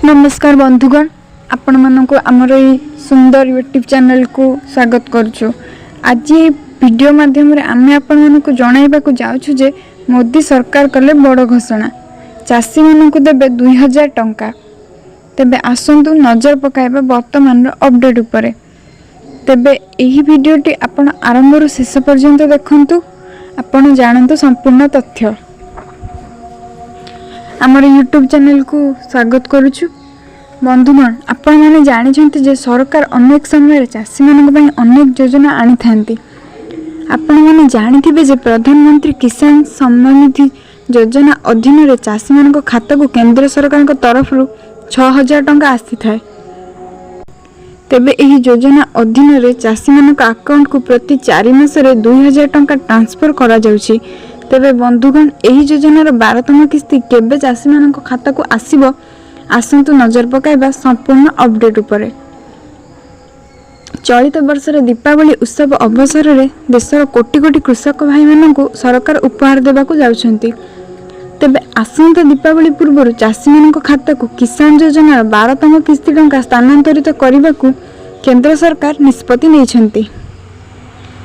ନମସ୍କାର ବନ୍ଧୁଗଣ, ଆପଣମାନଙ୍କୁ ଆମର ଏଇ ସୁନ୍ଦର ୟୁଟ୍ୟୁବ୍ ଚ୍ୟାନେଲକୁ ସ୍ୱାଗତ କରୁଛୁ। ଆଜି ଏହି ଭିଡ଼ିଓ ମାଧ୍ୟମରେ ଆମେ ଆପଣମାନଙ୍କୁ ଜଣାଇବାକୁ ଯାଉଛୁ ଯେ ମୋଦି ସରକାର କଲେ ବଡ଼ ଘୋଷଣା, ଚାଷୀମାନଙ୍କୁ ଦେବେ 2000 ଟଙ୍କା। ତେବେ ଆସନ୍ତୁ ନଜର ପକାଇବା ବର୍ତ୍ତମାନର ଅପଡ଼େଟ୍ ଉପରେ। ତେବେ ଏହି ଭିଡ଼ିଓଟି ଆପଣ ଆରମ୍ଭରୁ ଶେଷ ପର୍ଯ୍ୟନ୍ତ ଦେଖନ୍ତୁ, ଆପଣ ଜାଣନ୍ତୁ ସମ୍ପୂର୍ଣ୍ଣ ତଥ୍ୟ। ଆମର ୟୁଟ୍ୟୁବ୍ ଚ୍ୟାନେଲକୁ ସ୍ୱାଗତ କରୁଛୁ। ବନ୍ଧୁଗଣ, ଆପଣମାନେ ଜାଣିଛନ୍ତି ଯେ ସରକାର ଅନେକ ସମୟରେ ଚାଷୀମାନଙ୍କ ପାଇଁ ଅନେକ ଯୋଜନା ଆଣିଥାନ୍ତି। ଆପଣମାନେ ଜାଣିଥିବେ ଯେ ପ୍ରଧାନମନ୍ତ୍ରୀ କିଷାନ ସମ୍ମାନ ନିଧି ଯୋଜନା ଅଧୀନରେ ଚାଷୀମାନଙ୍କ ଖାତାକୁ କେନ୍ଦ୍ର ସରକାରଙ୍କ ତରଫରୁ 6000 ଟଙ୍କା ଆସିଥାଏ। ତେବେ ଏହି ଯୋଜନା ଅଧୀନରେ ଚାଷୀମାନଙ୍କ ଆକାଉଣ୍ଟକୁ ପ୍ରତି 4 ମାସରେ 2000 ଟଙ୍କା ଟ୍ରାନ୍ସଫର କରାଯାଉଛି। ତେବେ ବନ୍ଧୁଗଣ, ଏହି ଯୋଜନାର 12ତମ କିସ୍ତି କେବେ ଚାଷୀମାନଙ୍କ ଖାତାକୁ ଆସିବ? ଆସନ୍ତୁ ନଜର ପକାଇବା ସମ୍ପୂର୍ଣ୍ଣ ଅପଡ଼େଟ୍ ଉପରେ। ଚଳିତ ବର୍ଷର ଦୀପାବଳି ଉତ୍ସବ ଅବସରରେ ଦେଶର କୋଟି କୋଟି କୃଷକ ଭାଇମାନଙ୍କୁ ସରକାର ଉପହାର ଦେବାକୁ ଯାଉଛନ୍ତି। ତେବେ ଆସନ୍ତା ଦୀପାବଳି ପୂର୍ବରୁ ଚାଷୀମାନଙ୍କ ଖାତାକୁ କିଷାନ ଯୋଜନାର 12ତମ କିସ୍ତି ଟଙ୍କା ସ୍ଥାନାନ୍ତରିତ କରିବାକୁ କେନ୍ଦ୍ର ସରକାର ନିଷ୍ପତ୍ତି ନେଇଛନ୍ତି।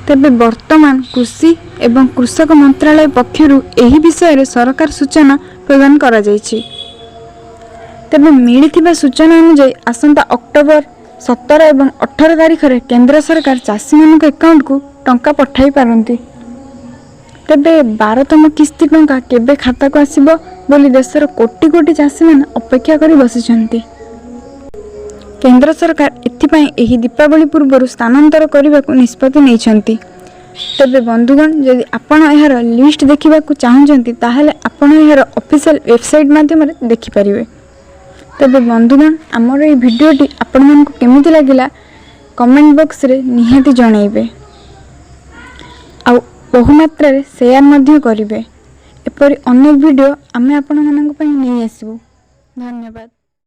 ତେବେ ବର୍ତ୍ତମାନ କୃଷି ଏବଂ କୃଷକ ମନ୍ତ୍ରାଳୟ ପକ୍ଷରୁ ଏହି ବିଷୟରେ ସରକାର ସୂଚନା ପ୍ରଦାନ କରାଯାଇଛି। ତେବେ ମିଳିଥିବା ସୂଚନା ଅନୁଯାୟୀ, ଆସନ୍ତା ଅକ୍ଟୋବର 17 ଏବଂ 18 ତାରିଖରେ କେନ୍ଦ୍ର ସରକାର ଚାଷୀମାନଙ୍କ ଆକାଉଣ୍ଟକୁ ଟଙ୍କା ପଠାଇ ପାରନ୍ତି। ତେବେ 12ତମ କିସ୍ତି ଟଙ୍କା କେବେ ଖାତାକୁ ଆସିବ ବୋଲି ଦେଶର କୋଟି କୋଟି ଚାଷୀମାନେ ଅପେକ୍ଷା କରି ବସିଛନ୍ତି। କେନ୍ଦ୍ର ସରକାର ଏଥିପାଇଁ ଏହି ଦୀପାବଳି ପୂର୍ବରୁ ସ୍ଥାନାନ୍ତର କରିବାକୁ ନିଷ୍ପତ୍ତି ନେଇଛନ୍ତି। ତେବେ ବନ୍ଧୁଗଣ, ଯଦି ଆପଣ ଏହାର ଲିଷ୍ଟ ଦେଖିବାକୁ ଚାହୁଁଛନ୍ତି, ତାହେଲେ ଆପଣ ଏହାର ଅଫିସିଆଲ ୱେବସାଇଟ୍ ମାଧ୍ୟମରେ ଦେଖିପାରିବେ। ତେବେ ବନ୍ଧୁଗଣ, ଆମର ଏହି ଭିଡ଼ିଓଟି ଆପଣମାନଙ୍କୁ କେମିତି ଲାଗିଲା, କମେଣ୍ଟ ବକ୍ସରେ ନିହାତି ଜଣାଇବେ ଆଉ ବହୁମାତ୍ରାରେ ସେୟାର ମଧ୍ୟ କରିବେ। ଏପରି ଅନେକ ଭିଡ଼ିଓ ଆମେ ଆପଣମାନଙ୍କ ପାଇଁ ନେଇ ଆସିବୁ। ଧନ୍ୟବାଦ।